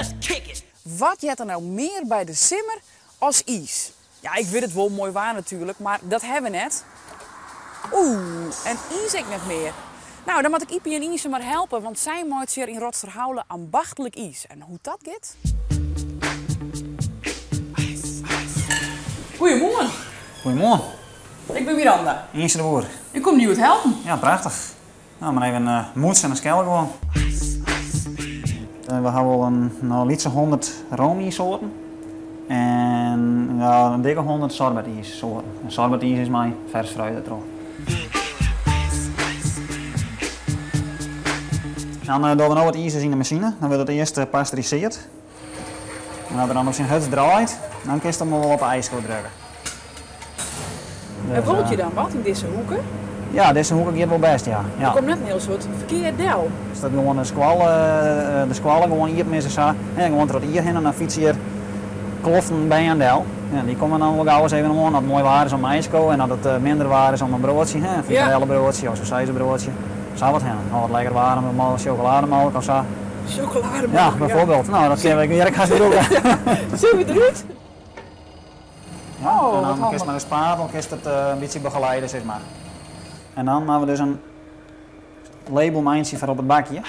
Let's kick it! Wat heart der no mear by de simmer as iis? Ja, ik wit it wol, moai waar natuerlik, mar dat hawwe we net. Oeh, en iis ek net mear. No, dan moat ik Ypie en Ynse mar helpe, want sy meitsje hjir yn Rotsterhaule ambachtlik iis. En hoe't dat giet? Goeiemoarn. Goeiemoarn. Ik bin Miranda. Ynse de Boer. Ik kom hjoed helpen. Ja, prachtich. No, mar even in mûts en in skelle gewoan. We hawwe wol in no, lytse 100 roomijssoarten en ja, in dikke 100 sorbetijssoarten. En sorbetijs is mei fers fruit dertroch. Dan dogge we no it iis dus yn de masine. Dan wurdt it earst pasteurisearre. En as er dan op syn hurdst draait, dan kinst him wol op de ijsko drukke. En wol je dan wat yn dizze hoeke? Ja, dizze hoeke giet wol bêst, ja. Der komt net in hiel soad ferkear del. As dat gewoan de skoalle, de skoalle gewoan iepen is en sa, hè, gewoan troch it jier hinne, dan fytse hjir kloften bern del. Ja, dy komme dan wol gau ris even oan as it moai waar is om ijsko en as it minder waar is om in broadsje, hè, in frikadellebroadsje of in saucijzenbroadsje. Sa wat hinne. Of wat lekker waarme chocolademelk of sa. Chocolademelk, ja. Bijvoorbeeld. Nou, dat kinne we hjir ek hast brûke. Sille we derút? Ja, en dan kinst mei de spatel kinst it in bytsje begeleide, sis mar. En dan moatte we dus in label meitsje foar op it bakje.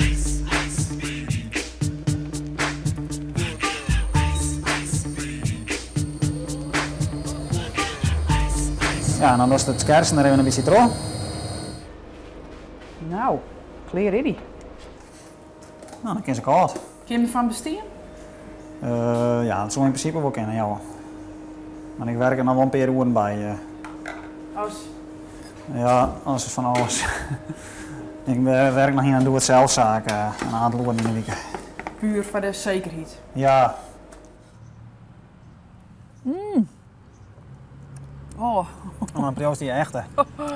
Ja, en dan dochst it kersen der even in bytsje troch. Nou, klear is dy. No, dan kin se kâld. Kin je derfan bestean? Ja, dat soe yn prinsipe wol kinne, ja. Mar ik werk der noch wol in pear oeren by. As? Ja, as fan alles. Ik werk noch yn in doe-it-sels-saak in oantal oeren yn 'e wike. Puer foar de sekerheid? Ja. Oh. En dan priuwst dy echte,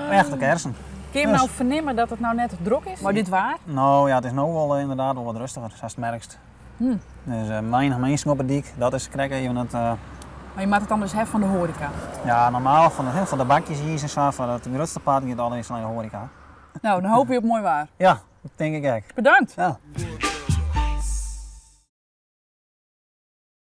echte kersen. Kin je no fernimme dat it no net drok is mei dit waar? No ja, it is no wol ynderdaad wol wat rêstiger, sa'tst merkst. Dus weinich minsken op 'e dyk, dat is krekt even it. Mar je moatte it dan dus hawwe fan de hoareka? Ja, normaal fan de, fan de bakjes iis en sa, foar it grutste part giet alles nei de hoareka. No, dan hoopje op moai waar. Ja, dat tink ik ek. Bedankt! Ja.